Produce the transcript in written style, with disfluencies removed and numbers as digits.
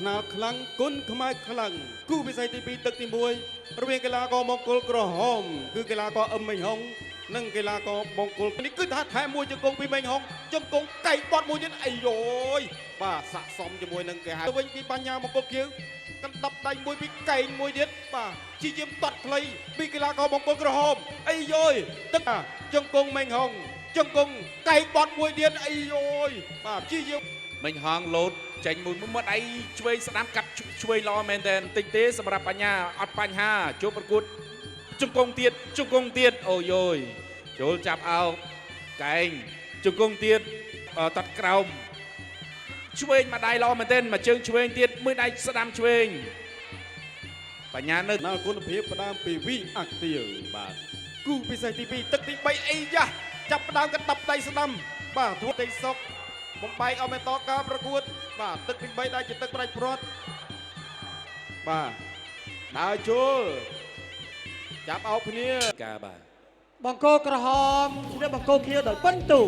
ថ្នាលខ្លាំងគុណខ្មែរខ្លាំងគូពិសេសទី2ទឹកទី1រវាងកីឡាករមង្គលក្រហមគឺកីឡាករអឹមមេងហុងនិងកីឡាករមង្គលនេះគឺថាថែមមួយជង្គង់ពីមេងហុងជង្គង់កៃបត់មួយទៀតអីយយបាទស័កសមជាមួយនឹងគេហៅវិញពីបញ្ញាមង្គលខៀវកណ្ដាប់ដៃមួយពីកែងមួយទៀតបាទជាយាមតាត់ខ្លីពីកីឡាករមង្គលក្រហមអីយយទឹកជង្គង់មេងហុងជង្គង់កែងបត់មួយទៀតអីយយបាទជាយាម មិញហងលោតចេញមួយមួយមាត់ដៃឆ្វេងស្ដាំកាត់ឆ្វេងល្អមែនតើបន្តិចទេសម្រាប់បញ្ញាអត់បញ្ហាជួបប្រកួតជង្គង់ទៀតជង្គង់ទៀតអូយយចូលចាប់អោបកែងជង្គង់ទៀតអឺតាត់ក្រោមឆ្វេងមួយដៃល្អមែនទែនមួយជើងឆ្វេងទៀតមួយដៃស្ដាំឆ្វេងបញ្ញានៅ ណាគុណភាពផ្ដើមពីវីអាក់ទៀវបាទគូពិសេសទី2ទឹកទី3អីយ៉ាចាប់ផ្ដើមកណ្ដាប់ដៃស្ដាំបាទធ្វើតិសុកបំបែកឲ្យបន្តការប្រកួត បាទទឹកទី3ដែលជាទឹកប្រាច់ព្រាត់បាទដើរជុលចាប់អោបគ្នា ការបាទ បង្គោលក្រហមឈ្នះបង្គោលខៀវដោយពិន្ទុ